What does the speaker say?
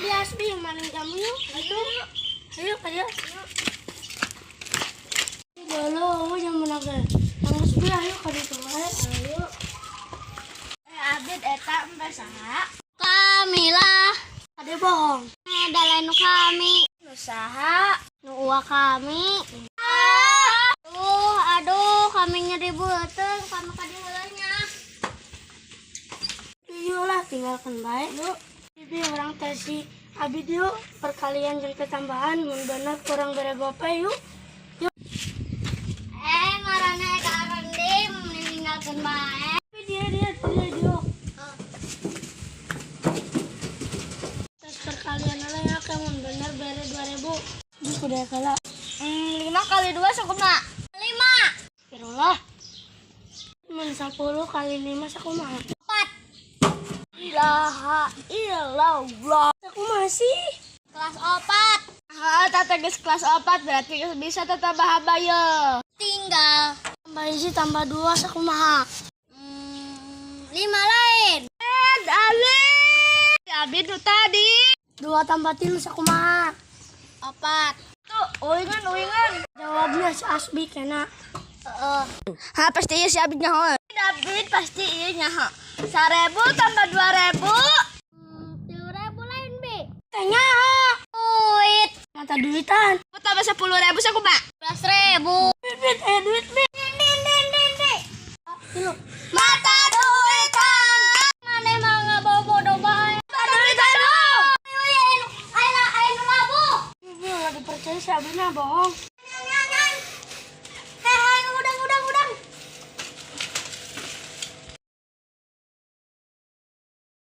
Tadi Asbi yang maling kamu yuk. Ayo. Ayo, ayo. Dulu, jangan menang. Yang Asbi ayo ka ditu wae. Ayo. Eh, Abid eta embe saha? Kamila. Ade bohong. Eh, da lain nu kami. Nu saha? Nu uwa kami. Aduh, aduh, kami nyeri beuteung, kami ka dieu nya. Yuk lah, tinggalkan baik yuk. Bibi urang teh si Abid yuk, perkalian jeung tambahan mun bener kurang bere gope yuk. Eh, marana ka arendi meninggalkeun bae. Dia dia dia dia. Tes perkalian lah ya, kamu bener bere 2000. Di kuda kala. 5 kali 2 sakumaha? 5. Pirulah. Mun 10 kali 5 sakumaha? 4. Ilaha illallah. Sakumaha sih? Kelas 4. Ah, tata geus kelas 4 berarti geus bisa tata bahaba ye. Tinggal Tambah hiji tambah 2 sakumaha? 5 lain. Eh, Ali. Abid nu tadi. 2 tambah 3 sakumaha? 4. Tuh, uingan uingan. Jawabnya si Asbi kena. Heeh. Ha, pasti iya si Abid nyaho. Abid pasti iya nyaho. 1000 tambah 2000. 3000 lain, Bi. Tanya. Duit. Mata duitan. Tambah 10.000 sakumaha? 11.000. Bit bit eh duit bit. Din din din din din. Tilu. Mata duitan. Maneh mah ngabobodo bae. Mata duitan. Ayo, ayo, ayo, ayo, labu. Bibi ulah dipercaya si Abidnya bohong.